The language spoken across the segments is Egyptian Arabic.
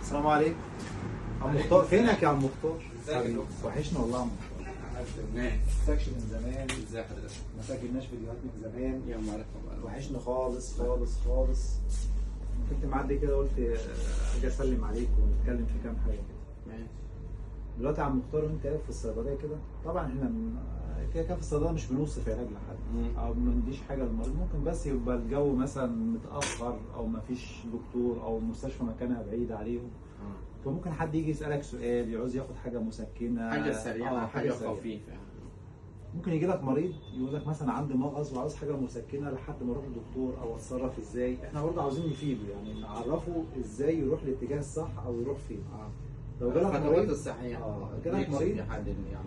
السلام عليكم عم مختار. فينك يا عم مختار؟ ازيك؟ وحشنا والله يا عم مختار. ما شفتكش من زمان. ازي حضرتك؟ ما سجلناش فيديوهات من زمان. يا مرحبا. وحشنا خالص خالص خالص. كنت معدي كده قلت اجي اسلم عليك ونتكلم في كام حاجة كده. ماشي. دلوقتي يا عم مختار وانت واقف في الصيدلية كده، طبعا احنا كده كده في الصيدلية مش بنوصف علاج لحد او ما نديش حاجة للمريض، ممكن بس يبقى الجو مثلا متاخر او ما فيش دكتور او المستشفى مكانها بعيد عليهم، فممكن حد يجي يسالك سؤال، يعوز ياخد حاجة مسكنه، حاجة سريعة، حاجة خفيفة. ممكن يجي لك مريض يقول لك مثلا عندي مغص وعاوز حاجة مسكنه لحد ما اروح للدكتور او اتصرف ازاي. احنا برضه عاوزين نفيده، يعني نعرفه ازاي يروح الاتجاه الصح او يروح فين. لو جالك مريض الصحيحة، جالك مريض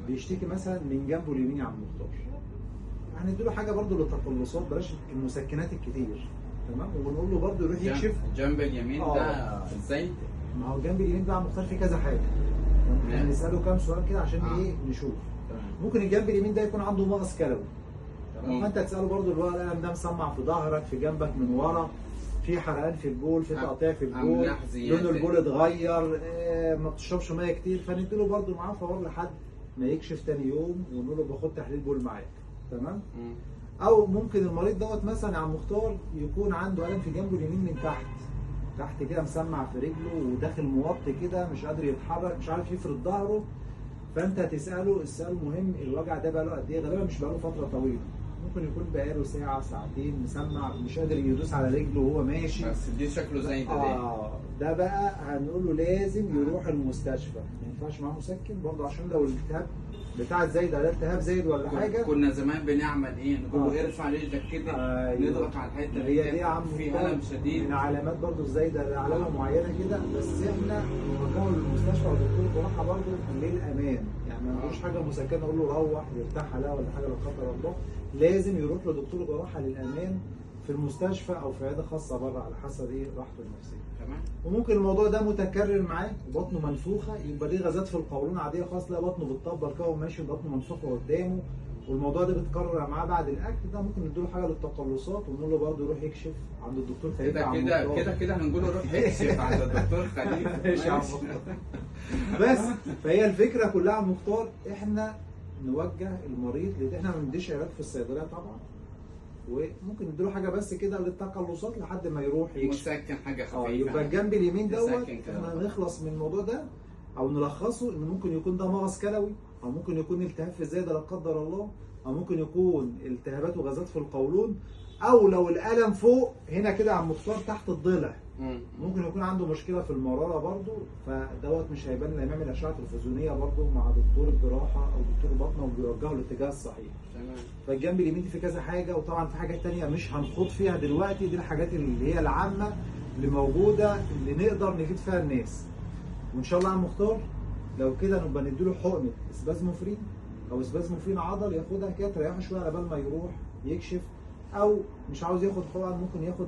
بيشتكي مثلا من جنبه اليمين يا عم مختار، هنديله حاجة برضه للتقلصات، بلاش المسكنات الكتير، تمام؟ ونقول له برضه يروح يكشف جنب اليمين. ده ازاي؟ ما هو جنب اليمين ده يا عم مختار فيه كذا حاجة، نساله كام سؤال كده عشان ايه نشوف. ممكن الجنب اليمين ده يكون عنده مغص كلوي، تمام؟ فانت تساله برضه اللي هو الالم ده مسمع في ظهرك، في جنبك من ورا، في حرقان في البول، في تقطيع في البول، لون البول اتغير، ما بتشربش مية كتير، فنديله برضه معاه فوار لحد ما يكشف تاني يوم ونقول له باخد تحليل بول معاك، تمام؟ او ممكن المريض دوت مثلا يا عم مختار يكون عنده الم في جنبه اليمين من تحت تحت كده، مسمع في رجله وداخل موطي كده، مش قادر يتحرك، مش عارف يفرد ظهره، فانت تساله السؤال مهم، الوجع ده بقاله قد ايه؟ غالبا مش بقاله فترة طويلة، ممكن يكون بقاله ساعة ساعتين مسمع، مش قادر يدوس على رجله وهو ماشي. بس دي شكله زي ده. ده بقى هنقول له لازم يروح المستشفى، ما ينفعش معاه مسكن برضه، عشان لو الالتهاب بتاع الزايد ده التهاب زايد ولا حاجة. كنا زمان بنعمل ايه؟ نقول له ارفع رجلك كده، نضغط على الحتة هي دي يا عم في الم شديد، من علامات برضه الزايدة، علامة معينة كده، بس احنا نوجهه للمستشفى والدكتور جراحه برضه للامان، يعني ما نقولوش حاجة مسكنه نقول له روح يرتاح عليها ولا حاجة لا قدر الله، لازم يروح لدكتور جراحه للامان في المستشفى او في عيادة خاصة بره على حسب ايه راحته النفسية. تمام. وممكن الموضوع ده متكرر معاه، وبطنه منفوخه، يبقى ليه غازات في القولون عادية خالص، لا بطنه بتطبل كده وماشي بطنه منفوخه قدامه، والموضوع ده بيتكرر معاه بعد الاكل، ده ممكن نديله حاجة للتقلصات ونقول له برضه يروح يكشف عند الدكتور خليفة. كده كده كده هنقول له روح يكشف عند الدكتور خليفة. ماشي يا عم مختار. بس فهي الفكرة كلها يا عم مختار، احنا نوجه المريض، لان احنا ما بنديش علاج في الصيدلية طبعا، وممكن نديله حاجة بس كده للتقلصات لحد ما يروح يكشف، مسكن، حاجة خفيفة. يبقى الجنب اليمين دوت احنا نخلص من الموضوع ده او نلخصه، ان ممكن يكون ده مغص كلوي، او ممكن يكون التهاب في الزايدة لا قدر الله، او ممكن يكون التهابات وغازات في القولون، او لو الالم فوق هنا كده عم مختار تحت الضلع، ممكن يكون عنده مشكلة في المرارة برضو، فدوت مش هيبان لما يعمل اشعه تلفزيونية برضو مع دكتور الجراحة او دكتور البطنه وبيوجهه الاتجاه الصحيح. تمام. فالجنب اليمين في كذا حاجة، وطبعا في حاجات تانية مش هنخوض فيها دلوقتي، دي الحاجات اللي هي العامة اللي موجودة اللي نقدر نفيد فيها الناس. وان شاء الله يا عم مختار لو كده نبقى نديله حقنه اسبازموفرين او اسبازموفرين عضل، ياخدها كده تريحه شوية على بال ما يروح يكشف، او مش عاوز ياخد حقن ممكن ياخد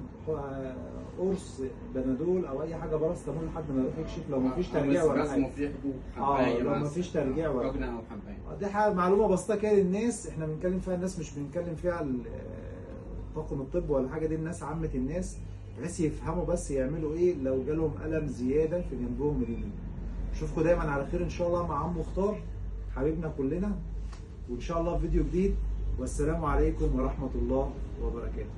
قرص بنادول او اي حاجة باراستامول لحد ما يروح يكشف، لو مفيش ترجيع ولا حاجة. لو مفيش ترجيع ولا حاجة. دي حاجة معلومة بسيطة كده للناس، احنا بنتكلم فيها الناس، مش بنتكلم فيها طاقم الطب ولا حاجة، دي الناس عامة الناس بحيث يفهموا بس يعملوا ايه لو جالهم الم زيادة في جنبهم اليمين. اشوفكم دايما على خير ان شاء الله مع عم مختار حبيبنا كلنا، وان شاء الله في فيديو جديد، والسلام عليكم ورحمة الله وبركاته.